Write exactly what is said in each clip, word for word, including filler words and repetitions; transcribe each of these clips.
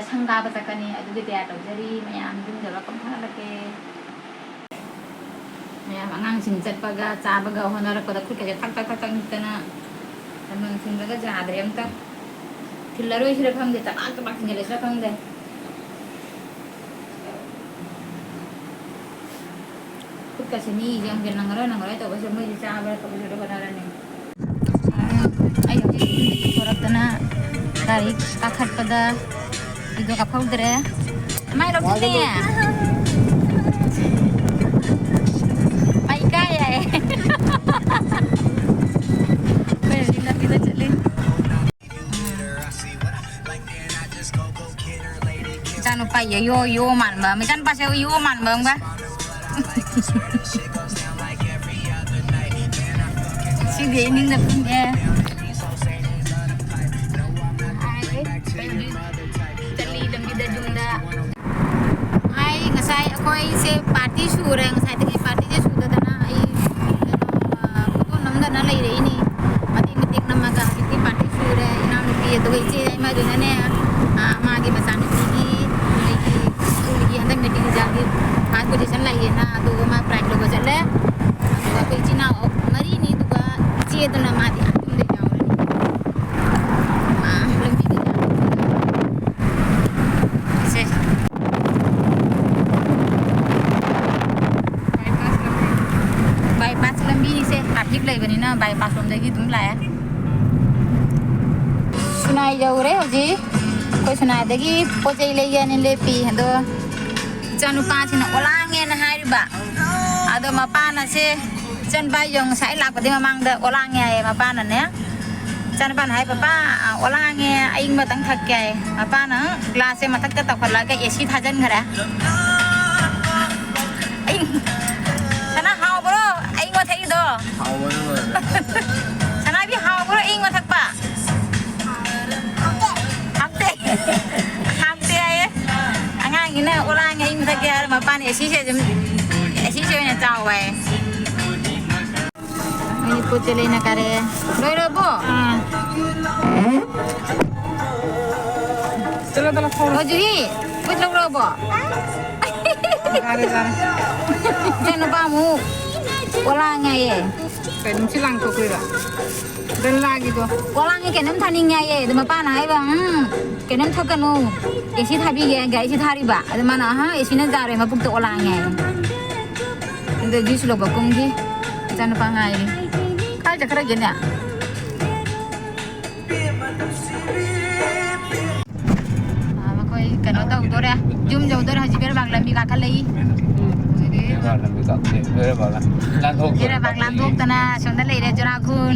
ꯁꯪ ꯀꯥꯕ ꯆꯠꯀꯅꯤ, ꯑꯗꯨꯒꯤ ꯇꯌꯥꯔꯤ ꯇꯧꯖꯔꯤ꯫ ꯃꯌꯥꯝ ꯌꯨꯝ ꯌꯧꯔꯒ ꯑꯃꯨꯛ ꯊꯥꯒꯠꯂꯛꯀꯦ꯫ ꯃꯌꯥꯝ ꯑꯉꯥꯡꯁꯤꯡ ꯆꯠꯄꯒ ꯆꯥꯕꯒ ꯍꯣꯠꯅꯔꯛꯄꯗ ꯈꯨꯠꯀꯁꯦ ꯊꯛ ꯊꯛ ꯊꯛ ꯊꯛ ꯅꯤꯛꯇꯅ ꯂꯝꯗꯝ ꯊꯤꯟꯕꯒ ꯌꯥꯗ꯭ꯔꯦ ꯑꯝꯇ꯫ ꯊꯤꯜꯂꯔꯣꯏꯁꯤꯔ ꯈꯪꯗꯦ, ꯆꯕꯥꯛ ꯆꯕꯥꯛ ꯊꯤꯟꯖꯜꯂꯁꯤꯔ ꯈꯪꯗꯦ꯫ ꯈꯨꯠꯀꯁꯦ ꯃꯤꯁꯦ ꯌꯥꯝ ꯅꯪꯉꯔꯣꯏ ꯅꯪꯉꯔꯣꯏ ꯇꯧꯕꯁꯦ ꯃꯣꯏꯗꯤ ꯆꯥꯕ ꯊꯛꯄꯁꯨ ꯂꯣꯏ ꯍꯣꯠꯅꯔꯅꯤ꯫ ꯑꯩ ꯍꯧꯖꯤꯛ ꯊꯣꯔꯛꯇꯅ ꯒꯥꯔꯤ ꯀꯥꯈꯠꯄꯗ ꯏꯗꯣ ꯀꯥꯞꯍꯧꯗ꯭ꯔꯦ꯫ ꯃꯥꯏ ꯂꯧꯊꯣꯛꯅꯦ꯫ ꯑꯩ ꯏꯀꯥꯏ ꯌꯥꯏ꯫ ꯑꯩꯈꯣꯏ ꯍꯧꯖꯤꯛ ꯂꯝꯕꯤꯗ ꯆꯠꯂꯤ꯫ ꯏꯆꯥꯅꯨꯄꯥ ꯌꯣ ꯌꯣ ꯃꯥꯟꯕ ꯑꯃ, ꯏꯆꯥꯅꯨꯄꯥꯁꯦ ꯌꯣ ꯃꯥꯟꯕ ꯑꯃꯒ꯫ ꯁꯤꯗꯤ ꯑꯩ ꯅꯤꯡꯗ ꯄꯨꯡꯉꯦ꯫ ꯆꯠꯂꯤ ꯂꯝꯕꯤꯗ ꯌꯨꯝꯗ꯫ ꯑꯩ ꯉꯁꯥꯏ ꯑꯩꯈꯣꯏꯁꯦ ꯄꯥꯔꯇꯤ ꯁꯨꯔꯦ, ꯉꯁꯥꯏꯗꯒꯤ ꯄꯥꯔꯇꯤꯁꯦ ꯁꯨꯗꯗꯅ ꯑꯩ ꯀꯩꯅꯣ, ꯑ, ꯐꯣꯇꯣ ꯅꯝꯗꯅ ꯂꯩꯔꯛꯏꯅꯤ꯫ ꯃꯇꯦꯛ ꯃꯇꯦꯛ ꯅꯝꯃꯒ ꯍꯧꯖꯤꯛꯇꯤ ꯄꯥꯔꯇꯤ ꯁꯨꯔꯦ꯫ ꯏꯅꯥꯎꯅꯨꯄꯤ ꯑꯗꯨꯒ ꯏꯆꯦ ꯑꯃꯗꯨꯅꯅꯦ, ꯑ, ꯃꯥꯒꯤ ꯃꯆꯥꯅꯨꯄꯤꯒꯤ ꯃꯣꯏꯒꯤ ꯁ꯭ꯀꯨꯜꯒꯤ ꯍꯟꯗꯛ ꯃꯦꯇ꯭ꯔꯤꯛ ꯑꯦꯛꯖꯥꯝꯒꯤ ꯐꯥꯔꯁ ꯄꯣꯖꯤꯁꯟ ꯂꯩꯌꯦꯅ, ꯑꯗꯨꯒ ꯃꯥ ꯄ꯭ꯔꯥꯏꯖ ꯂꯧꯕ ꯆꯠꯂꯦ꯫ ꯑꯗꯨꯒ ꯑꯩꯈꯣꯏ ꯏꯆꯤꯟ ꯏꯅꯥꯎ ꯃꯔꯤꯅꯤ, ꯑꯗꯨꯒ ꯏꯆꯦꯗꯨꯅ ꯃꯥꯗꯤ ꯑꯥ ꯌꯨꯝꯗ ꯌꯥꯎꯔꯅꯤ꯫ ꯑꯥ, ꯂꯝꯕꯤꯗ ꯌꯥꯎꯔꯅꯤ꯫ ꯁꯦ꯫ ꯕꯥꯏꯄꯥꯁ ꯂꯝꯕꯤ꯫ ꯕꯥꯏꯄꯥꯁ ꯂꯝꯕꯤꯁꯦ ꯇ꯭ꯔꯥꯐꯤꯛ ꯂꯩꯕꯅꯤꯅ ꯕꯥꯏꯄꯥꯁ ꯂꯣꯝꯗꯒꯤ ꯑꯗꯨꯝ ꯂꯥꯛꯑꯦ꯫ ꯁꯨꯅꯥꯏ ꯌꯧꯔꯦ ꯍꯧꯖꯤꯛ꯫ ꯑꯩꯈꯣꯏ ꯁꯨꯅꯥꯏꯗꯒꯤ ꯄꯣꯠ ꯆꯩ ꯂꯩꯒꯦꯅ ꯂꯦꯞꯄꯤ꯫ ꯑꯗꯣ ꯏꯆꯥꯅꯨꯄꯥꯁꯤꯅ ꯑꯣꯂꯥꯡꯉꯦꯅ ꯍꯥꯏꯔꯤꯕ꯫ ꯑꯗꯣ ꯃꯄꯥꯅ ꯁꯦ, ꯏꯆꯥꯅꯨꯄꯥ ꯌꯦꯡꯉꯨ, ꯉꯁꯥꯏ ꯂꯥꯛꯄꯗꯤ ꯃꯃꯥꯡꯗ ꯑꯣꯂꯥꯡꯉꯦ ꯍꯥꯏꯌꯦ ꯃꯄꯥꯅꯅꯦ꯫ ꯏꯆꯥꯅꯨꯄꯥꯅ ꯍꯥꯏ, "ꯄꯄꯥ, ꯑ, ꯑꯣꯂꯥꯡꯉꯦ, ꯑꯏꯪꯕꯇꯪ ꯊꯛꯀꯦ" ꯍꯥꯏ꯫ ꯃꯄꯥꯅ ꯒ꯭ꯂꯥꯁꯁꯦ ꯃꯊꯛꯇ ꯇꯧꯈꯠꯂꯒ ꯑꯦ ꯁꯤ ꯊꯥꯖꯤꯟꯈ꯭ꯔꯦ꯫ ꯑꯩ, ꯁꯅꯥ, ꯍꯥꯎꯕ꯭ꯔꯣ ꯑꯏꯪꯕ ꯊꯛꯏꯗꯣ? ꯍꯥꯎꯕꯅ ꯂꯣꯏꯔꯦ꯫ ꯁꯅꯥꯕꯤ, ꯍꯥꯎꯕ꯭ꯔꯣ ꯑꯏꯪꯕ ꯊꯛꯄ? ꯍꯥꯞꯇꯦ꯫ ꯍꯥꯞꯇꯦ ꯍꯥꯏꯌꯦ꯫ ꯑꯉꯥꯡꯒꯤꯅ ꯑꯣꯂꯥꯡꯉꯦ ꯑꯏꯪꯕ ꯊꯛꯀꯦ ꯍꯥꯏꯔ ꯃꯄꯥꯟ ꯑꯦ ꯁꯤꯁꯦ ꯑꯗꯨꯝ, ꯑꯦ ꯁꯤꯁꯦ ꯑꯣꯏꯅ ꯆꯥꯎ ꯍꯥꯏꯌꯦ꯫ ꯃꯣꯏꯗꯤ ꯄꯣꯠ ꯆꯩ ꯂꯩꯅ ꯀꯥꯔꯦ꯫ ꯂꯣꯏꯔꯕꯣ? ꯑꯥ꯫ ꯆꯠꯂꯣ, ꯆꯠꯂꯣ, ꯊꯧꯔꯣ꯫ ꯑꯣ, ꯖꯨꯍꯤ, ꯀꯨꯠ ꯂꯧꯔꯛꯑꯕꯣ? ꯌꯥꯔꯦ, ꯌꯥꯔꯦ꯫ ꯏꯆꯥꯅꯨꯄꯥ ꯑꯃꯨꯛ ꯄꯣꯂꯥꯡ ꯉꯥꯏꯌꯦ꯫ ꯀꯩꯅꯣ, ꯁꯤ ꯂꯥꯡꯊꯣꯛꯈ꯭ꯔꯤꯔꯣ? ꯕꯦꯂꯥꯒꯤꯗꯣ꯫ ꯄꯣꯂꯥꯡꯒꯤ ꯀꯩꯅꯣꯝ ꯊꯥꯅꯤꯡꯉꯦ ꯍꯥꯏꯌꯦ꯫ ꯑꯗꯣ ꯃꯄꯥꯅ ꯍꯥꯏꯕ, "ꯎꯝ, ꯀꯩꯅꯣꯝ ꯊꯛꯀꯅꯨ꯫ ꯑꯦ ꯁꯤ ꯊꯥꯕꯤꯒꯦ", ꯒꯥꯔꯤꯁꯤ ꯊꯥꯔꯤꯕ꯫ ꯑꯗꯣ ꯃꯥꯅ, "ꯑꯍ, ꯑꯦ ꯁꯤꯅ ꯌꯥꯔꯣꯏ, ꯃꯄꯨꯛꯇ ꯄꯣꯂꯥꯡ ꯉꯥꯏ"꯫ ꯑꯗꯣ ꯖꯨꯍꯤꯁꯨ ꯂꯧꯕ ꯀꯨꯝꯈꯤ꯫ ꯏꯆꯥꯅꯨꯄꯥ ꯉꯥꯏꯔꯤ꯫ ꯀꯥꯏ ꯆꯠꯈ꯭ꯔꯒꯦꯅꯦ? ꯑꯥ, ꯃꯈꯣꯏ ꯀꯩꯅꯣ ꯇꯧꯗꯣꯔꯦ, ꯌꯨꯝ ꯌꯧꯗꯣꯔꯦ꯫ ꯍꯧꯖꯤꯛ ꯕꯦꯔꯕꯥꯡ ꯂꯝꯕꯤ ꯀꯥꯈꯠꯂꯛꯏ꯫ ꯕꯦꯔꯕꯥꯡ ꯂꯥꯟꯊꯣꯛꯇꯅ ꯕꯦꯔꯕꯥꯡ ꯂꯥꯟꯊꯣꯛꯇꯅ ꯑꯁꯣꯝꯗ ꯂꯩꯔꯦ, ꯖꯨꯔꯥꯈꯨꯟ꯫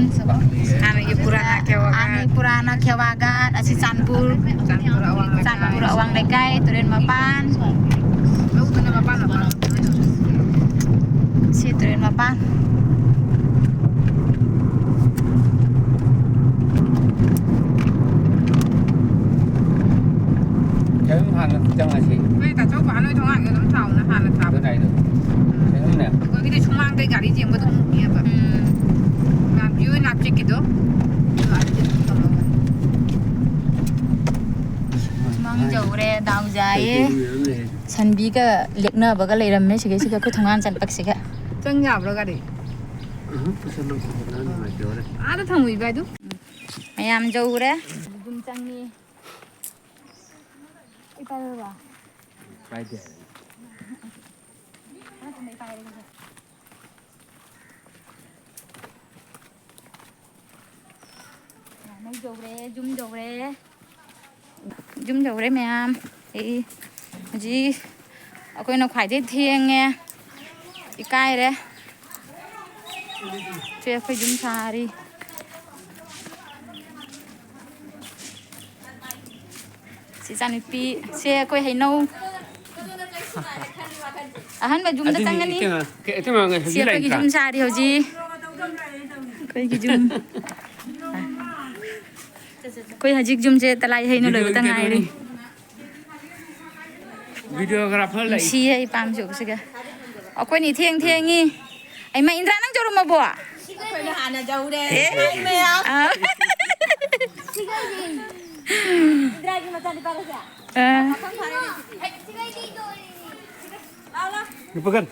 ꯍꯥꯟꯅꯒꯤ ꯄꯨꯔꯥꯅ ꯈꯦꯋꯥꯒꯥꯠ꯫ ꯍꯥꯟꯅꯒꯤ ꯄꯨꯔꯥꯅ ꯈꯦꯋꯥꯒꯥꯠ꯫ ꯑꯁꯤ ꯆꯥꯟꯄꯨꯔ꯫ ꯆꯥꯟꯄꯨꯔ ꯑꯋꯥꯡ ꯂꯩꯀꯥꯏ꯫ ꯆꯥꯟꯄꯨꯔ ꯑꯋꯥꯡ ꯂꯩꯀꯥꯏ, ꯇꯨꯔꯦꯜ ꯃꯄꯥꯟ꯫ ꯂꯧꯗꯅ ꯃꯄꯥꯟ ꯃꯄꯥꯟ꯫ ꯁꯤ ꯇꯨꯔꯦꯜ ꯃꯄꯥꯟ꯫ ꯀꯩꯅꯣꯝ ꯍꯥꯟꯅ ꯆꯪꯉꯁꯤ꯫ ꯅꯣꯏ ꯇꯥꯆꯧꯕ ꯅꯣꯏ ꯊꯣꯡꯒꯥꯟꯒꯤ ꯑꯗꯨꯝ ꯊꯥꯎꯅ ꯍꯥꯟꯅ ꯊꯥꯕ꯫ ꯑꯗꯨꯅ ꯑꯩꯗꯣ꯫ ꯎꯝ꯫ ꯀꯩꯅꯣꯝꯅꯦ꯫ ꯑꯩꯈꯣꯏꯒꯤꯗꯤ ꯁꯨꯃꯥꯡꯗꯩ ꯒꯥꯔꯤ ꯆꯦꯟꯕꯗꯣ ꯎꯅꯦꯕ꯫ ꯎꯝ꯫ ꯌꯥꯝ ꯌꯨ ꯅꯥꯞ ꯆꯦꯛꯀꯤꯗꯣ꯫ ꯁꯨꯃꯥꯡ ꯌꯧꯔꯦ, ꯗꯥꯎ ꯌꯥꯏꯌꯦ꯫ ꯁꯟꯕꯤꯒ ꯂꯦꯛꯅꯕꯒ ꯂꯩꯔꯝꯃꯦ ꯁꯤꯒꯩꯁꯤꯒ, ꯑꯩꯈꯣꯏ ꯊꯣꯡꯒꯥꯟ ꯆꯠꯄꯁꯤꯒ꯫ ꯆꯪ ꯌꯥꯕ꯭ꯔꯣ ꯒꯥꯔꯤ? ꯑꯍ, ꯄꯨꯁꯜꯂꯣ, ꯄꯨꯁꯜꯂꯣ, ꯅꯨꯡꯉꯥꯏꯇꯦ ꯍꯣꯔꯦꯟ꯫ ꯑꯥꯗ ꯊꯝꯃꯨ ꯏꯕꯥꯏꯗꯨ꯫ ꯃꯌꯥꯝ ꯌꯧꯔꯦ꯫ ꯑꯗꯨꯝ ꯆꯪꯉꯤ꯫ ꯑꯩ ꯄꯥꯏꯔꯣꯔꯣ? ꯀꯥꯏꯗꯦ꯫ ꯃꯌꯥꯝ ꯌꯧꯔꯦ, ꯌꯨꯝ ꯌꯧꯔꯦ꯫ ꯌꯨꯝ ꯌꯧꯔꯦ ꯃꯌꯥꯝ꯫ ꯑꯩ ꯍꯧꯖꯤꯛ ꯑꯩꯈꯣꯏꯅ ꯈ꯭ꯋꯥꯏꯗꯩ ꯊꯦꯡꯉꯦ꯫ ꯏꯀꯥꯏꯔꯦ꯫ ꯁꯦ ꯑꯩꯈꯣꯏ ꯌꯨꯝ ꯁꯥꯔꯤ꯫ ꯁꯤ ꯏꯆꯥꯅꯨꯄꯤ, ꯁꯦ ꯑꯩꯈꯣꯏ ꯍꯩꯅꯧ꯫ ꯑꯍꯟꯕ ꯌꯨꯝꯗ ꯑꯗꯨꯗꯤ ꯆꯪꯉꯅꯤ꯫ ꯏꯇꯩꯃ, ꯀꯩ, ꯏꯇꯩꯃ ꯉꯁꯤ ꯁꯤ ꯑꯩꯈꯣꯏꯒꯤ ꯂꯥꯛꯏꯗ? ꯌꯨꯝ ꯁꯥꯔꯤ ꯍꯧꯖꯤꯛ꯫ ꯑꯩꯈꯣꯏꯒꯤ ꯌꯨꯝ꯫ ꯑꯩꯈꯣꯏ ꯍꯧꯖꯤꯛ ꯌꯨꯝꯁꯦ ꯇꯂꯥꯏ ꯍꯩꯅ ꯂꯣꯏꯕꯇ ꯉꯥꯏꯔꯤ꯫ ꯚꯤꯗꯤꯑꯣꯒ꯭ꯔꯥꯐꯔ ꯂꯩ꯫ ꯅꯨꯡꯁꯤꯌꯦ ꯑꯩ ꯄꯥꯝ ꯆꯨꯕꯁꯤꯒ꯫ ꯑꯩꯈꯣꯏꯅꯤ ꯊꯦꯡ ꯊꯦꯡꯉꯤ꯫ ꯑꯩꯃ, ꯏꯟꯗ꯭ꯔꯥ ꯅꯪ ꯌꯧꯔꯝꯃꯕꯣ? ꯑꯩꯈꯣꯏꯅ ꯍꯥꯟꯅ ꯌꯧꯔꯦ꯫ ꯑꯦ꯫ ꯃꯌꯥꯝ꯫ ꯑꯥ꯫ ꯏꯟꯗ꯭ꯔꯥꯒꯤ ꯃꯆꯥꯅꯨꯄꯥꯒꯁꯦ꯫ ꯑ꯫ ꯄꯥꯈꯪ ꯐꯥꯔꯦꯅꯦ ꯁꯤꯗꯤ꯫ ꯂꯥꯛꯑꯣ, ꯂꯥꯛꯑꯣ꯫ ꯅꯨꯄꯥꯒꯟ꯫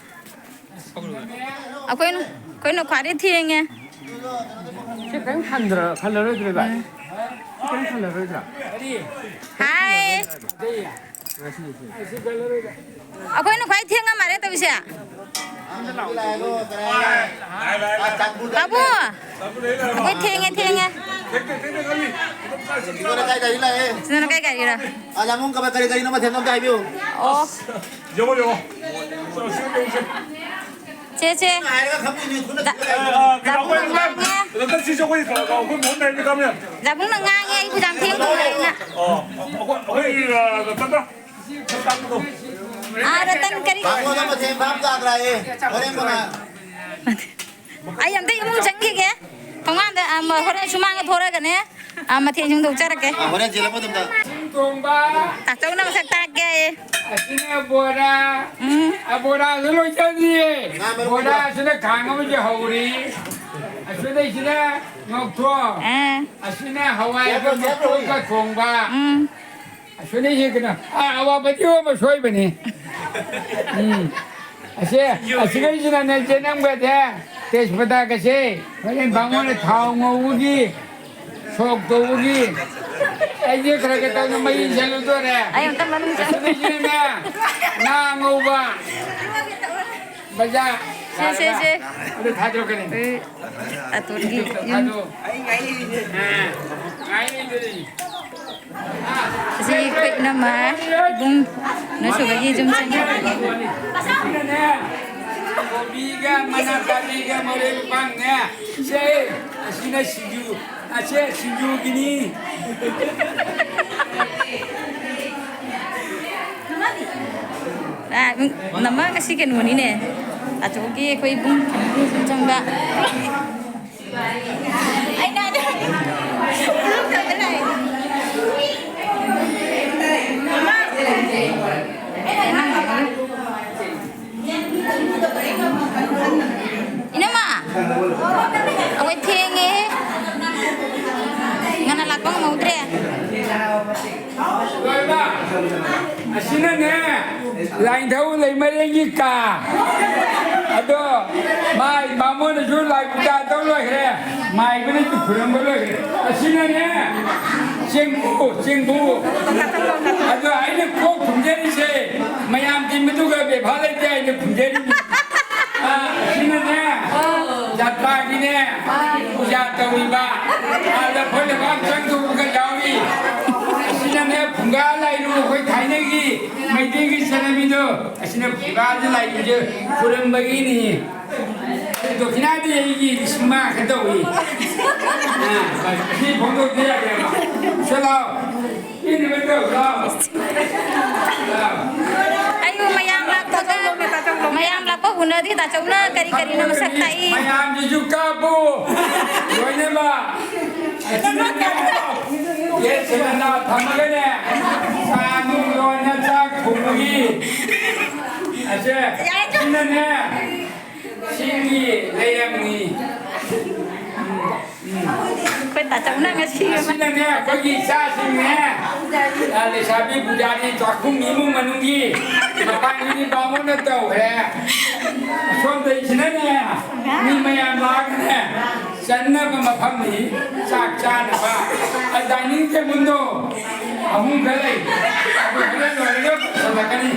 ꯑꯩꯈꯣꯏꯅ, ꯑꯩꯈꯣꯏꯅ ꯈ꯭ꯋꯥꯏꯗꯩ ꯊꯦꯡꯉꯦ꯫ ꯁꯤ ꯈꯤꯇꯪ ꯍꯟꯗ꯭ꯔ-, ꯍꯜꯂꯔꯣꯏꯗ꯭ꯔꯣ, ꯚꯥꯏ? ꯎꯝ꯫ ꯁꯤ ꯈꯤꯇꯪ ꯍꯜꯂꯔꯣꯏꯗ꯭ꯔꯥ? ꯍꯥꯏ꯫ ꯉꯁꯤ, ꯉꯁꯤ꯫ ꯑꯩꯈꯣꯏꯅ ꯈ꯭ꯋꯥꯏ ꯊꯦꯡꯉ ꯃꯥꯜꯂꯦ ꯇꯧꯔꯤꯁꯦ꯫ ꯕꯥꯕꯨ, ꯑꯩꯈꯣꯏ ꯊꯦꯡꯉꯦ, ꯊꯦꯡꯉꯦ꯫ ꯁꯤꯗꯅ ꯀꯥꯏ ꯒꯥꯔꯤꯔ? ꯑꯣ꯫ ꯌꯦꯡꯉꯣ, ꯌꯦꯡꯉꯣ꯫ ꯆꯦ, ꯆꯦ꯫ ꯉꯥꯏꯔꯒ ꯈꯪꯉꯤꯅꯦ, ꯈꯨꯠꯅ ꯗ-, ꯊꯤꯜꯂꯒ ꯍꯥꯏꯕꯤꯌꯨ꯫ ꯑ, ꯀꯩꯅꯣ, ꯑꯩꯈꯣꯏ ꯗꯥꯕꯨꯡꯅ ꯉꯥꯡꯉꯦ꯫ ꯗꯥ ꯁꯤꯁꯨ ꯑꯩꯈꯣꯏ, ꯑꯩꯈꯣꯏ ꯃꯍꯨꯠ ꯅꯥꯏꯕ ꯀꯝꯅꯦ꯫ ꯗꯥꯕꯨꯡꯅ ꯉꯥꯡꯉꯦ, ꯑꯩ ꯈꯨꯗꯥꯡ ꯊꯦꯡ ꯊꯦꯡꯉꯦꯅ꯫ ꯑꯣ, ꯑꯩꯈꯣꯏ, ꯑꯩꯈꯣꯏ, ꯑ, ꯗꯥꯛꯇꯔꯗ꯫ ꯑꯥ, ꯔꯇꯟ ꯀꯔꯤ? ꯕꯥꯃꯣꯟ ꯑꯃ ꯊꯦꯡ ꯚꯥꯞ ꯇꯥꯗ꯭ꯔꯥꯌꯦ꯫ ꯍꯣꯔꯦꯟ ꯀꯣꯟꯅ꯫ ꯑꯩ ꯑꯝꯇ ꯏꯃꯨꯡ ꯆꯪꯈꯤꯒꯦ꯫ ꯊꯣꯡꯒꯥꯟꯗ, ꯑ, ꯃ-, ꯍꯣꯔꯦꯟ ꯁꯨꯃꯥꯡꯗ ꯊꯣꯔꯛꯑꯒꯅꯦ, ꯑ, ꯃꯊꯦꯜꯁꯤꯡꯗꯣ ꯆꯥꯔꯛꯀꯦ꯫ ꯑ, ꯍꯣꯔꯦꯟ ꯆꯦꯜꯂꯛꯄ ꯃꯇꯝꯗ꯫ ꯇꯥꯆꯧꯅ ꯃꯁꯛ ꯇꯥꯛꯀꯦ ꯍꯥꯏꯌꯦ꯫ ꯑꯁꯤꯅ ꯕꯣꯔꯥ꯫ ꯎꯝ꯫ ꯑ, ꯕꯣꯔꯥꯁꯨ ꯂꯣꯏ ꯆꯪꯉꯤꯌꯦ꯫ ꯉꯥ ꯃꯔꯨꯝ ꯕꯣꯔꯥꯁꯤꯅ ꯈꯥꯡ ꯑꯃꯁꯨ ꯍꯧꯔꯤ꯫ ꯑꯁꯤꯗꯩꯁꯤꯅ ꯉꯧꯊꯣꯛ꯫ ꯑꯥ꯫ ꯑꯁꯤꯅ ꯍꯋꯥꯏꯒ ꯃꯀꯣꯛꯀ ꯊꯣꯡꯕ꯫ ꯎꯝ꯫ ꯑꯁꯤꯅ ꯌꯦꯡꯒꯅꯨ꯫ ꯑꯥ, ꯑꯋꯥꯕꯗꯤ ꯑꯣꯏꯕ ꯁꯣꯏꯕꯅꯤ꯫ ꯎꯝ꯫ ꯑꯁꯦ, ꯑꯁꯤꯒꯩꯁꯤꯅꯅꯦ, ꯏꯆꯦ ꯅꯪꯕꯗꯤ ꯇꯦꯖꯄꯇꯥꯒꯁꯦ ꯍꯣꯔꯦꯟ ꯕꯥꯃꯣꯟꯅ ꯊꯥꯎ ꯉꯧꯕꯒꯤ, ꯁꯣꯛ ꯇꯧꯕꯒꯤ, ꯑꯩꯁꯦ ꯈꯔ ꯈꯔ ꯇꯧꯅ ꯃꯩ ꯆꯠꯂꯨꯗꯣꯔꯦ꯫ ꯑꯩ ꯑꯝꯇ ꯃꯅꯨꯡ ꯆꯪ-, ꯑꯁꯤꯒꯩꯁꯤꯅꯅꯦ, ꯉꯥ ꯉꯧꯕ, ꯕꯖꯥꯔ ꯁꯦ, ꯁꯦ, ꯁꯦ꯫ ꯑꯗꯨ ꯊꯥꯗꯣꯛꯀꯅꯤ꯫ ꯑꯦ, ꯑꯇꯣꯟꯒꯤ ꯌꯨꯝ꯫ ꯊꯥꯗꯣꯛ꯫ ꯑꯥ, ꯉꯥꯏ ꯂꯩꯗꯣꯔꯤ꯫ ꯑꯁꯤ ꯑꯩꯈꯣꯏ ꯏꯅꯝꯃ ꯏꯕꯨꯡ ꯅꯣꯏꯁꯨꯕꯒꯤ ꯌꯨꯝ ꯆꯪꯉꯤ꯫ ꯀꯣꯕꯤꯒ ꯃꯅꯥ ꯀꯥꯕꯤꯒ ꯃꯔꯣꯏ ꯃꯄꯥꯡꯅꯦ꯫ ꯁꯦ, ꯑꯁꯤꯅ ꯁꯤꯡꯖꯨ꯫ ꯑꯁꯦ ꯁꯤꯡꯖꯨꯒꯤꯅꯤ꯫ ꯑꯥ, ꯅꯃ ꯉꯁꯤ ꯀꯩꯅꯣꯅꯤꯅꯦ꯫ ꯑꯆꯧꯒꯤ ꯑꯩꯈꯣꯏ ꯏꯕꯨꯡ ꯁꯨꯝ ꯆꯪꯕ꯫ ꯏꯅꯝꯃ, ꯑꯩꯈꯣꯏ ꯊꯦꯡꯉꯦ꯫ ꯉꯟꯅ ꯂꯥꯛꯄ ꯉꯝꯍꯧꯗ꯭ꯔꯦ꯫ ꯂꯥꯏꯅꯤꯡꯊꯧ ꯂꯩꯃꯔꯦꯟꯒꯤ ꯀꯥ꯫ ꯑꯗꯣ ꯃꯥꯏ ꯕꯥꯃꯣꯟꯅꯁꯨ ꯂꯥꯏ ꯄꯨꯖꯥ ꯇꯧ ꯂꯣꯏꯈ꯭ꯔꯦ, ꯃꯥꯏꯕꯅꯁꯨ ꯈꯨꯔꯨꯝꯕ ꯂꯣꯏꯈ꯭ꯔꯦ꯫ ꯑꯁꯤꯅꯅꯦ ꯆꯦꯡꯕꯨ, ꯆꯦꯡꯕꯨ꯫ ꯑꯗꯣ ꯑꯩꯅ ꯀꯣꯛ ꯊꯨꯝꯖꯔꯤꯁꯦ ꯃꯌꯥꯝ ꯇꯤꯟꯕꯗꯨꯒ ꯕꯦꯕꯥ ꯂꯩꯇꯦ, ꯑꯩꯅ ꯊꯨꯝꯖꯔꯤꯅꯤ꯫ ꯑꯥ, ꯑꯁꯤꯅꯅꯦ ꯖꯥꯇ꯭ꯔꯥꯒꯤꯅꯦ ꯄꯨꯖꯥ ꯇꯧꯔꯤꯕ, ꯑꯥꯗ ꯐꯣꯏ ꯂꯩꯕꯥꯛ ꯆꯪꯗꯧꯕꯒ ꯌꯥꯎꯔꯤ꯫ ꯑꯁꯤꯅꯅꯦ ꯐꯨꯡꯒꯥ ꯂꯥꯏꯔꯨ, ꯑꯩꯈꯣꯏ ꯊꯥꯏꯅꯒꯤ ꯃꯩꯇꯩꯒꯤ ꯆꯠꯅꯕꯤꯗꯣ, ꯑꯁꯤꯅ ꯐꯨꯡꯒꯥꯁꯦ ꯂꯥꯏꯔꯨꯁꯦ ꯈꯨꯔꯨꯝꯕꯒꯤꯅꯤ꯫ ꯗꯣꯈꯤꯅꯥꯗꯤ ꯑꯩꯒꯤ ꯏꯁꯨꯃꯥ ꯈꯛꯇ ꯇꯧꯏ꯫ ꯑꯥ, ꯁꯤ ꯐꯣꯡꯗꯣꯛꯇ ꯌꯥꯗꯦꯕ꯫ ꯁꯤ ꯂꯥꯎ꯫ ꯁꯤ ꯅꯨꯃꯤꯠꯇꯣ ꯂꯥꯎ꯫ ꯂꯥꯎ꯫ ꯑꯩꯕꯨ ꯃꯌꯥꯝ ꯂꯥꯛꯄꯒ, ꯃꯌꯥꯝ ꯂꯥꯛꯄ ꯎꯅꯗꯦ꯫ ꯇꯥꯆꯧꯅ ꯀꯔꯤ ꯀꯔꯤꯅꯣ ꯃꯁꯛ ꯇꯥꯛꯏ꯫ ꯃꯌꯥꯝꯁꯤꯁꯨ ꯀꯥꯞꯄꯨ꯫ ꯂꯣꯏꯅꯃꯛ꯫ ꯌꯦꯟ ꯁꯦꯟꯅ ꯊꯝꯃꯒꯅꯦ, ꯁꯥ ꯅꯨꯡ ꯂꯣꯏꯅ ꯆꯥꯛ ꯊꯣꯡꯕꯒꯤ ꯑꯁꯦ ꯁꯤꯅꯅꯦ, ꯁꯤꯒꯤ ꯂꯩꯔꯝꯅꯤ꯫ ꯑꯩꯈꯣꯏ ꯇꯥꯆꯧꯅ ꯉꯁꯤ ꯑꯁꯤꯅꯅꯦ, ꯑꯩꯈꯣꯏꯒꯤ ꯏꯆꯥꯁꯤꯡꯅꯦ, ꯑ, ꯂꯩꯁꯥꯕꯤ ꯄꯨꯖꯥꯔꯤ ꯆꯥꯛꯈꯨꯝ ꯏꯃꯨꯡ ꯃꯅꯨꯡꯒꯤ ꯃꯄꯥꯟꯒꯤꯗꯤ ꯕꯥꯃꯣꯟꯅ ꯇꯧꯈ꯭ꯔꯦ꯫ ꯑꯁꯣꯝꯗꯩꯁꯤꯅꯅꯦ, ꯃꯤ ꯃꯌꯥꯝ ꯂꯥꯛꯑꯒꯅꯦ, ꯆꯟꯅꯕ ꯃꯐꯝꯅꯤ, ꯆꯥꯛ ꯆꯥꯅꯕ꯫ ꯑ, dining tableꯗꯣ ꯑꯍꯨꯝ ꯈꯔ ꯂꯩ, ꯑꯗꯨ ꯈꯔ ꯂꯣꯏꯔꯒ ꯄꯨꯁꯜꯂꯛꯀꯅꯤ꯫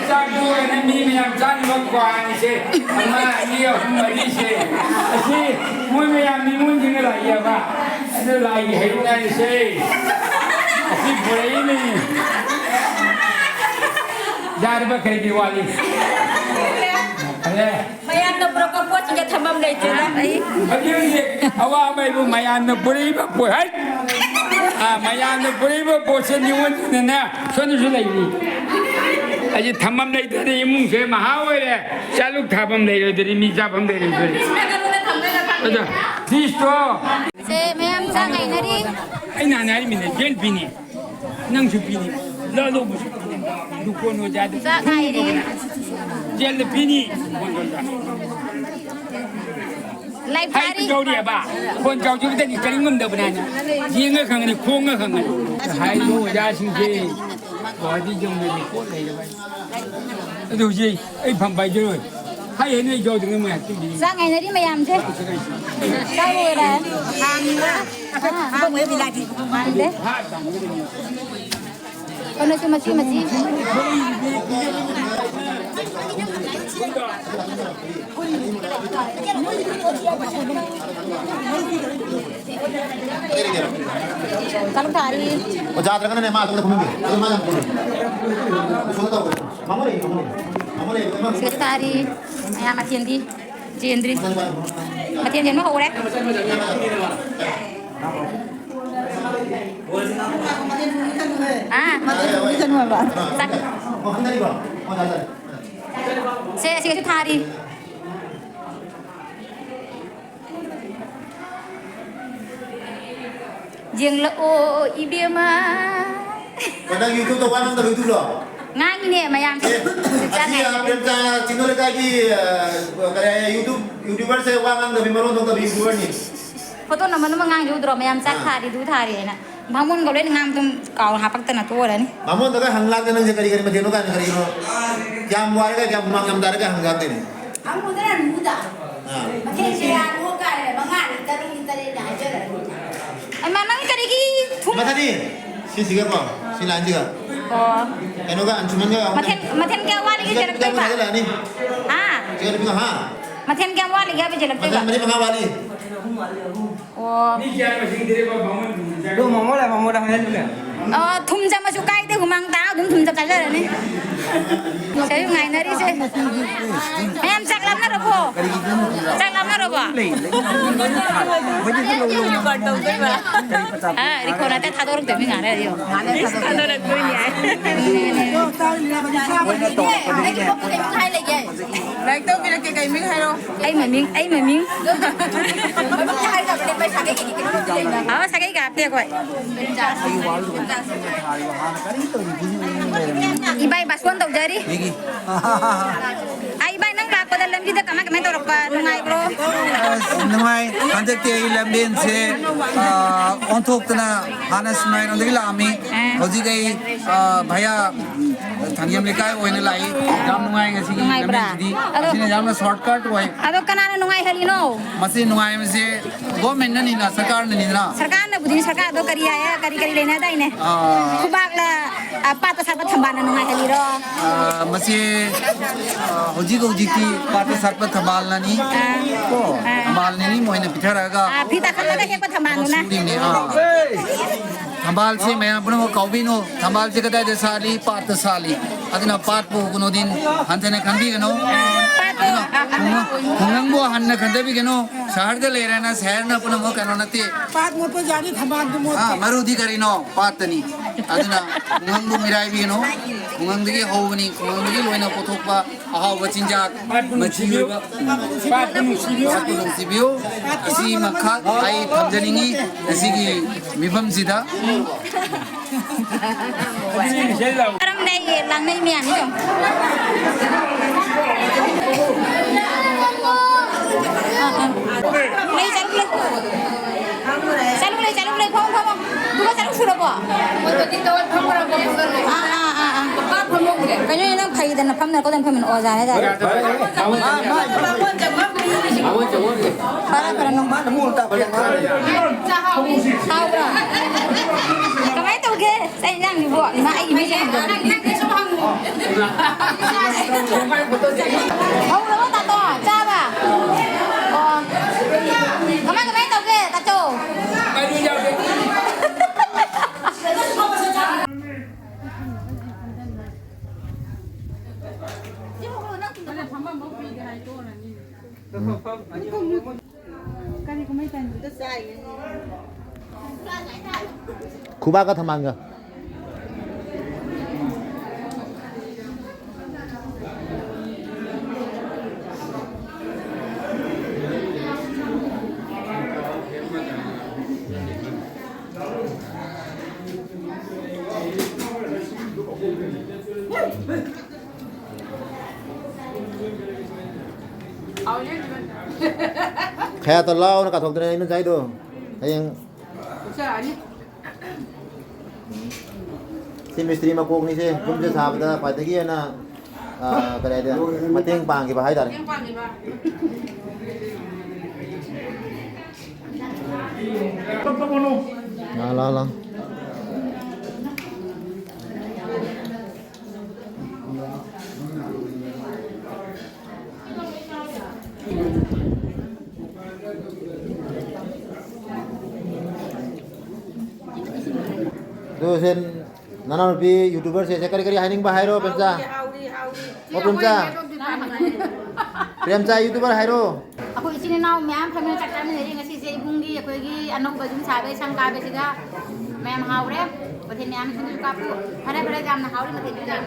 ꯆꯥꯛ ꯇꯣꯛꯑꯒꯅꯦ ꯃꯤ ꯃꯌꯥꯝ ꯆꯥꯅꯕ ꯀ꯭ꯋꯥꯅꯤꯁꯦ, ꯑꯃ, ꯑꯅꯤ, ꯑꯍꯨꯝ, ꯃꯔꯤꯁꯦ꯫ ꯑꯁꯤ ꯃꯣꯏ ꯃꯌꯥꯝ ꯅꯤꯉꯣꯜꯁꯤꯡꯅ ꯂꯥꯛꯏꯑꯕ꯫ ꯑꯗꯨ ꯂꯥꯏꯒꯤ ꯍꯩꯔꯨꯛ ꯍꯥꯏꯔꯤꯁꯦ꯫ ꯑꯁꯤ ꯄꯨꯔꯛꯏꯅꯤ꯫ ꯌꯥꯔꯕ ꯀꯩꯒꯤ ꯋꯥꯂꯤ? ꯐꯔꯦ꯫ ꯃꯌꯥꯝꯅ ꯄꯨꯔꯛꯄ ꯄꯣꯠꯁꯤꯡꯒ ꯊꯝꯐꯝ ꯂꯩꯇꯦꯗ꯫ ꯍꯧꯖꯤꯛ ꯍꯧꯖꯤꯛ ꯑꯋꯥꯕ ꯍꯥꯏꯕꯨ ꯃꯌꯥꯝꯅ ꯄꯨꯔꯛꯏꯕ ꯄꯣꯠ ꯍꯥꯏ꯫ ꯑꯥ, ꯃꯌꯥꯝꯅ ꯄꯨꯔꯛꯏꯕ ꯄꯣꯠꯁꯦ ꯅꯤꯉꯣꯜꯁꯤꯡꯅꯅꯦ ꯁꯣꯝꯗꯁꯨ ꯂꯩꯔꯤ꯫ ꯑꯩꯁꯦ ꯊꯝꯐꯝ ꯂꯩꯇ꯭ꯔꯗꯤ ꯏꯃꯨꯡꯁꯦ ꯃꯍꯥ ꯑꯣꯏꯔꯦ꯫ ꯆꯥꯂꯨꯛ ꯊꯥꯐꯝ ꯂꯩꯔꯣꯏꯗꯣꯔꯤ, ꯃꯤ ꯆꯥꯐꯝ ꯂꯩꯔꯣꯏꯗꯣꯔꯤ꯫ ꯑꯗꯣ ꯐ꯭ꯔꯤꯖꯇꯣ ꯁꯦ, ꯃꯌꯥꯝ ꯆꯥꯛ ꯉꯥꯏꯅꯔꯤ꯫ ꯑꯩ ꯅꯍꯥꯟ ꯍꯥꯏꯔꯤꯃꯤꯅꯦ, ꯖꯦꯜ ꯄꯤꯅꯤ꯫ ꯅꯪꯁꯨ ꯄꯤꯅꯤ꯫ ꯂꯥꯂꯣꯡꯕꯁꯨ ꯄꯤꯅꯤ꯫ ꯂꯨꯀꯣꯟ ꯑꯣꯖꯥꯗꯨ ꯆꯥꯛ ꯉꯥꯏꯔꯤ꯫ ꯖꯦꯜꯗ ꯄꯤꯅꯤ꯫ ꯂꯥꯏꯞ ꯍꯥꯏꯕ ꯊꯥꯔꯤ꯫ ꯌꯥꯎꯔꯤꯑꯕ꯫ ꯐꯣꯟ ꯆꯥꯎꯖꯕꯗꯅꯤ ꯀꯔꯤ ꯉꯝꯗꯕꯅꯤ ꯍꯥꯏꯅ꯫ ꯌꯦꯡꯉ ꯈꯪꯒꯅꯤ, ꯈꯣꯡꯉ ꯈꯪꯒꯅꯤ꯫ ꯍꯥꯏꯔꯤꯕ ꯑꯣꯖꯥꯁꯤꯡꯁꯦ ꯒꯨꯋꯥꯍꯥꯇꯤ ꯌꯧꯅꯗꯤ ꯄꯣꯠ ꯂꯩꯔꯕ ꯑꯩ꯫ ꯑꯗꯨ ꯍꯧꯖꯤꯛ ꯑꯩ ꯐꯝ ꯄꯥꯏꯖꯔꯣꯏ꯫ ꯍꯥꯏ ꯍꯥꯏꯅ ꯑꯩ ꯌꯥꯎꯗ꯭ꯔꯤꯉꯩ ꯃꯌꯥꯝ ꯇꯨꯝꯕꯤꯅꯤ꯫ ꯆꯥꯛ ꯉꯥꯏꯅꯔꯤ ꯃꯌꯥꯝꯁꯦ꯫ ꯆꯥꯛ ꯂꯣꯏꯔꯦ꯫ ꯍꯥꯡꯉꯤꯕ꯫ ꯍꯥ? ꯃꯥꯟꯗꯦ꯫ ꯀꯩꯅꯣꯁꯨ ꯃꯆꯤ ꯃꯆꯤ꯫ ꯀꯂꯨ ꯊꯥꯔꯤ꯫ ꯑꯣꯖꯥꯗ꯭ꯔꯒꯅꯅꯦ ꯃꯥ ꯑꯗꯨꯝ ꯈꯨꯝꯃꯤ꯫ ꯑꯗꯨ ꯃꯥ ꯌꯥꯝ ꯈꯨꯝꯃꯤ꯫ ꯁꯣꯝꯗ ꯇꯧꯕ꯫ ꯃꯥꯃꯣ ꯂꯩ, ꯃꯥꯃꯣ ꯂꯩ꯫ ꯃꯥꯃꯣ ꯂꯩ꯫ ꯁꯤꯗ ꯊꯥꯔꯤ꯫ ꯃꯌꯥꯝ ꯃꯊꯦꯜꯗꯤ ꯆꯦꯟꯗ꯭ꯔꯤ꯫ ꯃꯊꯦꯜ ꯆꯦꯟꯕ ꯍꯧꯔꯦ꯫ ꯑꯥ꯫ ꯆꯥꯛ꯫ ꯁꯦ, ꯁꯤꯒꯁꯨ ꯊꯥꯔꯤ꯫ ꯌꯦꯡꯂꯛꯑꯣ ꯏꯕꯦꯝꯃ꯫ ꯅꯪ YouTube ꯇ ꯋꯥ ꯉꯥꯡꯗꯕ YouTube ꯂꯣ? ꯉꯥꯡꯉꯤꯅꯦ ꯃꯌꯥꯝ꯫ ꯑꯦ, ꯆꯤꯞ ꯆꯥꯅ ꯑꯁꯤ, ꯍꯥꯏꯔꯦ꯫ ꯑ, ꯄ꯭ꯔꯦꯝꯆꯥ ꯆꯤꯡꯗꯣꯂꯩꯀꯥꯏꯒꯤ, ꯑ, ꯀꯔꯤ ꯍꯥꯏ, YouTube, YouTuber ꯁꯦ ꯋꯥ ꯉꯥꯡꯗꯕꯤ ꯃꯔꯣꯟ ꯊꯣꯛꯇꯕꯤ YouTuber ꯅꯤ꯫ ꯐꯣꯇꯣ ꯅꯝꯕ ꯅꯝꯕ ꯉꯥꯡꯖꯧꯗ꯭ꯔꯣ ꯃꯌꯥꯝ ꯆꯥꯛ ꯑꯥ꯫ ꯊꯥꯔꯤ, ꯗꯨ ꯊꯥꯔꯤꯅ꯫ ꯕꯥꯃꯣꯟꯒ ꯂꯣꯏꯅ ꯉꯥꯡ ꯑꯗꯨꯝ ꯀꯥꯎ ꯍꯥꯄꯛꯇꯅ ꯇꯣꯛꯑꯔꯅꯤ꯫ ꯕꯥꯃꯣꯟꯗꯒ ꯍꯪꯂꯥꯛꯇꯦ ꯅꯪꯁꯦ ꯀꯔꯤ ꯀꯔꯤ ꯃꯊꯦꯜꯅꯣ ꯀꯥꯏꯅ ꯀꯔꯤꯒꯤꯅꯣ? ꯀꯌꯥꯝ ꯋꯥꯔꯒ ꯀꯌꯥꯝ ꯍꯨꯃꯥꯡ ꯌꯥꯝ ꯇꯥꯔꯒ ꯍꯪꯂꯥꯛꯇꯦꯅꯦ꯫ ꯍꯪꯉꯨꯗꯅ ꯅꯨꯗ꯫ ꯑꯥ꯫ ꯃꯊꯦꯜ ꯀꯌꯥꯅꯣ ꯀꯥꯏꯅ ꯃꯉꯥꯅꯤ, ꯇꯔꯨꯛꯅꯤ, ꯇꯔꯦꯠꯅꯤ ꯍꯥꯏꯖꯔꯅꯤ꯫ ꯑꯩꯃꯥ, ꯅꯪ ꯀꯔꯤꯒꯤ ꯊꯨꯝ- ꯃꯊꯛꯅꯤ꯫ ꯁꯤꯁꯤꯒꯀꯣ, ꯁꯤ ꯂꯥꯏꯟꯁꯤꯒ꯫ ꯑꯣ꯫ ꯀꯩꯅꯣꯒ, ꯑꯟꯁꯨꯃꯟꯒ ꯑꯍꯨꯝ ꯃꯊꯦꯜ, ꯂꯩ꯫ ꯃꯊꯦꯜ ꯀꯌꯥ ꯋꯥꯠꯂꯤꯒꯦ ꯁꯤꯒ ꯅꯨꯄꯤ ꯑꯃ ꯆꯦꯜꯂꯛꯇꯣꯏꯕ? ꯊꯥꯖꯤꯜꯂꯛꯑꯅꯤ꯫ ꯍꯥ? ꯁꯤꯒ ꯅꯨꯄꯤ ꯑꯃ, ꯍꯥ? ꯃꯊꯦꯜ ꯀꯌꯥꯝ ꯋꯥꯠꯂꯤꯒꯦ ꯍꯥꯏꯕ ꯆꯦꯜꯂꯛꯇꯣꯏꯕ? ꯃꯊꯦꯜ ꯃꯔꯤ ꯃꯉꯥ ꯋꯥꯠꯂꯤ꯫ ꯑꯣ꯫ ꯑꯗꯣ ꯃꯃꯣ ꯂꯥꯛ, ꯃꯃꯣꯗ ꯍꯥꯏꯍꯜꯂꯨꯅꯦ꯫ ꯑꯣ, ꯊꯨꯝ ꯆꯝꯃꯁꯨ ꯀꯥꯏꯗꯦ, ꯍꯨꯃꯥꯡ ꯇꯥꯔ ꯑꯗꯨꯝ ꯊꯨꯝ ꯆꯝ ꯆꯥꯖꯔꯅꯤ꯫ ꯁꯤꯗꯁꯨ ꯉꯥꯏꯅꯔꯤꯁꯦ꯫ ꯃꯌꯥꯝ ꯆꯥꯛ ꯂꯥꯝꯅꯔꯕꯣ? ꯆꯥꯛ ꯂꯥꯝꯅꯔꯕꯣ? ꯂꯩ, ꯂꯩ꯫ ꯍꯧꯖꯤꯛꯁꯨ ꯂꯧ, ꯂꯧ꯫ ꯀꯔꯤ ꯄꯆꯥ? ꯑꯥ, ꯔꯤꯀꯣꯅ ꯍꯦꯛꯇ ꯊꯥꯗꯣꯔꯛꯇꯣꯏꯅꯤ ꯉꯥꯏꯅꯔꯗꯤ ꯌꯦꯡꯉꯣ꯫ ꯊꯥꯗꯣꯔꯛꯇꯣꯏꯅꯤ ꯍꯥꯏ꯫ ꯃꯣꯏꯅ ꯇꯧꯔꯛꯄꯗꯒꯤꯅꯦ꯫ ꯂꯥꯏꯛ ꯇꯧꯕꯤꯔꯛꯀꯦ, ꯀꯩ ꯃꯤꯡ ꯍꯥꯏꯔꯣ? ꯑꯩ ꯃꯃꯤꯡ, ꯑꯩ ꯃꯃꯤꯡ꯫ ꯑꯥ, ꯁꯥꯒꯩ ꯀꯥꯞꯇꯦ ꯑꯩꯈꯣꯏ꯫ ꯑꯩꯒꯤ ꯋꯥꯔꯨꯗꯨꯒ ꯊꯥꯔꯤꯕ ꯍꯥꯟꯅ ꯀꯔꯤꯝ ꯇꯧꯗꯦ, ꯕꯨꯖꯨ ꯕꯨꯖꯨ ꯂꯩꯔꯝꯃꯤ꯫ ꯏꯕꯥꯏ ꯕꯥꯁꯣꯟ ꯇꯧꯖꯔꯤ꯫ ꯑꯩꯒꯤ ꯑꯥ, ꯏꯕꯥꯏ, ꯅꯪ ꯂꯥꯛꯄꯗ ꯂꯝꯕꯤꯗ ꯀꯃꯥꯏ ꯀꯃꯥꯏ ꯇꯧꯔꯛꯄ? ꯅꯨꯡꯉꯥꯏꯕ꯭ꯔꯣ? ꯑꯁ, ꯅꯨꯡꯉꯥꯏ꯫ ꯍꯟꯗꯛꯇꯤ ꯑꯩ ꯂꯝꯕꯦꯟꯁꯦ, ꯑꯥ, ꯑꯣꯟꯊꯣꯛꯇꯅ, ꯍꯥꯟꯅ ꯁꯤꯡꯃꯥꯏꯔꯣꯝꯗꯒꯤ ꯂꯥꯛꯑꯝꯃꯤ꯫ ꯑꯥ꯫ ꯍꯧꯖꯤꯛ ꯑꯩ, ꯑꯥ, ꯚꯌꯥ, ꯊꯥꯡꯖꯦꯝ ꯂꯩꯀꯥꯏ ꯑꯣꯏꯅ ꯂꯥꯛꯏ꯫ ꯌꯥꯝ ꯅꯨꯡꯉꯥꯏ ꯉꯁꯤꯒꯤ ꯅꯨꯡꯉꯥꯏꯕ꯭ꯔꯥ? ꯂꯝꯕꯦꯟꯁꯤꯗꯤ꯫ ꯑꯗꯣ ꯑꯁꯤꯅ ꯌꯥꯝꯅ shortcut ꯑꯣꯏ꯫ ꯑꯗꯣ ꯀꯅꯥꯅ ꯅꯨꯡꯉꯥꯏꯍꯜꯂꯤꯅꯣ? ꯃꯁꯤ ꯅꯨꯡꯉꯥꯏꯕꯁꯦ government ꯅꯅꯤꯅ, ꯁꯔꯀꯥꯔꯅꯅꯤꯗꯅ꯫ ꯁꯔꯀꯥꯔꯅꯕꯨꯗꯤ, ꯁꯔꯀꯥꯔꯗꯣ ꯀꯔꯤ ꯍꯥꯏ, ꯀꯔꯤ ꯀꯔꯤ ꯂꯩꯅꯗꯥꯏꯅꯦ? ꯑꯥ꯫ ꯈꯨꯕꯥꯛꯂ, ꯑ, ꯄꯥꯠꯇ ꯁꯥꯠꯄ ꯊꯝꯕꯥꯜꯅ ꯅꯨꯡꯉꯥꯏꯍꯜꯂꯤꯔꯣ? ꯑꯥ, ꯃꯁꯤ, ꯑꯥ, ꯍꯧꯖꯤꯛ ꯍꯧꯖꯤꯛꯇꯤ ꯄꯥꯠꯇ ꯁꯥꯠꯄ ꯊꯝꯕꯥꯜꯅꯅꯤ꯫ ꯑꯥ꯫ ꯀꯣ? ꯑꯥ꯫ ꯊꯝꯕꯥꯜꯅꯅꯤ ꯃꯣꯏꯅ ꯄꯤꯊꯔꯛꯑꯒ꯫ ꯑꯥ, ꯐꯤ ꯇꯥꯈꯠꯂꯒ ꯍꯦꯛꯄ ꯊꯝꯕꯥꯜꯗꯨꯅ꯫ ꯁꯨꯔꯤꯅꯦ, ꯑꯥ꯫ ꯊꯝꯕꯥꯜꯁꯦ ꯃꯌꯥꯝ ꯄꯨꯝꯅꯃꯛ ꯀꯥꯎꯕꯤꯅꯨ꯫ ꯊꯝꯕꯥꯜꯁꯦ ꯀꯗꯥꯏꯗ ꯁꯥꯠꯂꯤ? ꯄꯥꯠꯇ ꯁꯥꯠꯂꯤ꯫ ꯑꯗꯨꯅ ꯄꯥꯠꯄꯨ ꯀꯩꯅꯣꯗꯤ ꯍꯟꯊꯅ ꯈꯟꯕꯤꯒꯅꯨ꯫ ꯄꯥꯠꯇꯣ, ꯑꯗꯨꯅ ꯑꯥ, ꯑꯥ, ꯈꯨꯡꯒꯪ-, ꯈꯨꯡꯒꯪꯕꯨ ꯍꯟꯅ ꯈꯟꯊꯕꯤꯒꯅꯨ꯫ ꯁꯍꯔꯗ ꯂꯩꯔꯦꯅ ꯁꯍꯔꯅ ꯄꯨꯝꯅꯃꯛ ꯀꯩꯅꯣ ꯅꯠꯇꯦ꯫ ꯄꯥꯠ ꯃꯣꯠꯄ ꯌꯥꯅꯤ, ꯊꯝꯕꯥꯜꯗꯨ ꯃꯣꯠꯇꯦ꯫ ꯑꯥ, ꯃꯔꯨꯗꯤ ꯀꯔꯤꯅꯣ? ꯄꯥꯠꯇꯅꯤ꯫ ꯑꯗꯨꯅ ꯈꯨꯡꯒꯪꯕꯨ ꯃꯤꯔꯥꯏꯕꯤꯒꯅꯨ꯫ ꯈꯨꯡꯒꯪꯗꯒꯤ ꯍꯧꯕꯅꯤ, ꯈꯨꯡꯒꯪꯗꯒꯤ ꯂꯣꯏꯅ ꯄꯨꯊꯣꯛꯄ ꯑꯍꯥꯎꯕ ꯆꯤꯟꯖꯥꯛ, ꯃꯆꯤ ꯑꯣꯏꯕ꯫ ꯄꯥꯠꯄꯨ ꯅꯨꯡꯁꯤꯕꯤꯌꯨ꯫ ꯄꯥꯠꯄꯨ ꯅꯨꯡꯁꯤꯕꯤꯌꯨ꯫ ꯑꯁꯤꯃꯈꯛ ꯑꯩ ꯊꯝꯖꯅꯤꯡꯉꯤ ꯉꯁꯤꯒꯤ ꯃꯤꯐꯝꯁꯤꯗ꯫ ꯀꯔꯝ ꯂꯩꯒꯦ? ꯂꯥꯡꯅꯩ ꯃꯌꯥꯝꯁꯦ ꯌꯦꯡꯉꯣ꯫ ꯑꯥ, ꯑꯥ꯫ ꯂꯩ, ꯆꯠꯂꯨ, ꯂꯩ꯫ ꯆꯠꯂꯨ, ꯂꯩ, ꯆꯠꯂꯨ, ꯂꯩ, ꯐꯝꯃꯣ, ꯐꯝꯃꯣ꯫ ꯑꯗꯨꯒ ꯆꯠꯂꯨ ꯁꯨꯔꯕꯣ? ꯑꯥ, ꯑꯥ, ꯑꯥ, ꯑꯥ꯫ ꯀꯩꯅꯣ, ꯅꯪ ꯐꯩꯗꯅ ꯐꯝꯗꯅ ꯈꯣꯠꯇꯅ ꯐꯝꯃꯤꯅ ꯑꯣꯖꯥ ꯍꯥꯏꯇꯥꯔꯦ꯫ ꯐꯔꯦ, ꯐꯔꯦ, ꯅꯣꯡꯃ꯫ ꯍꯥꯎꯕ꯭ꯔꯥ? ꯀꯃꯥꯏꯅ ꯇꯧꯒꯦ? ꯆꯥꯛ ꯏꯟꯖꯥꯡꯁꯤꯕꯨ? ꯏꯃꯥ, ꯑꯩꯒꯤ ꯃꯤꯠꯁꯦ ꯍꯪꯒꯠꯂꯦ꯫ ꯍꯧꯔꯕꯣ, ꯇꯥꯇꯣ? ꯆꯥꯕ? ꯑꯣ꯫ ꯀꯃꯥꯏ, ꯀꯃꯥꯏ ꯇꯧꯒꯦ, ꯇꯥꯇꯣ? ꯈꯨꯕꯥꯛꯀ ꯊꯝꯕꯥꯜꯒ꯫ ꯈꯌꯥꯠꯇ ꯂꯥꯎꯅ ꯀꯥꯊꯣꯛꯇꯅ ꯑꯩꯅ ꯆꯥꯏꯗꯣ꯫ ꯍꯌꯦꯡ ꯁꯤ ꯃꯤꯁꯇ꯭ꯔꯤ ꯃꯀꯣꯛꯅꯤꯁꯦ, ꯌꯨꯝꯁꯦ ꯁꯥꯕꯗ ꯈ꯭ꯋꯥꯏꯗꯒꯤ ꯍꯦꯟꯅ, ꯑ, ꯀꯔꯤ ꯍꯥꯏꯗꯣꯏꯅꯣ, ꯃꯇꯦꯡ ꯄꯥꯡꯈꯤꯕ ꯍꯥꯏꯇꯥꯔꯦ꯫ ꯂꯥ, ꯂꯥ, ꯂꯥ꯫ ꯑꯗꯨ ꯁꯦ, ꯅꯅꯥꯎꯅꯨꯄꯤ YouTuberꯁꯦ, ꯁꯦ, ꯀꯔꯤ ꯀꯔꯤ ꯍꯥꯏꯅꯤꯡꯕ ꯍꯥꯏꯔꯣ, ꯄ꯭ꯔꯦꯝꯆꯥ꯫ ꯍꯥꯎꯔꯤ, ꯍꯥꯎꯔꯤ, ꯍꯥꯎꯔꯤ꯫ ꯑꯣ, ꯄ꯭ꯔꯦꯝꯆꯥ꯫ ꯄ꯭ꯔꯦꯝꯆꯥ YouTuber ꯍꯥꯏꯔꯣ꯫ ꯑꯩꯈꯣꯏ ꯏꯆꯤꯟ ꯏꯅꯥꯎ ꯃꯌꯥꯝ ꯐꯝꯃꯤꯟꯅ ꯆꯥꯛ ꯆꯥꯃꯤꯟꯅꯔꯤ ꯉꯁꯤꯁꯦ, ꯏꯕꯨꯡꯒꯤ ꯑꯩꯈꯣꯏꯒꯤ ꯑꯅꯧꯕ ꯌꯨꯝ ꯁꯥꯕꯒꯤ ꯁꯪ ꯀꯥꯕꯁꯤꯗ꯫ ꯃꯌꯥꯝ ꯍꯥꯎꯔꯦ꯫ ꯃꯊꯦꯜ ꯃꯌꯥꯝ ꯁꯤꯡꯖꯨ ꯀꯥꯞꯄꯨ꯫ ꯐꯔꯦ, ꯐꯔꯦ, ꯌꯥꯝꯅ ꯍꯥꯎꯔꯤ ꯃꯊꯦꯜ ꯃꯌꯥꯝ꯫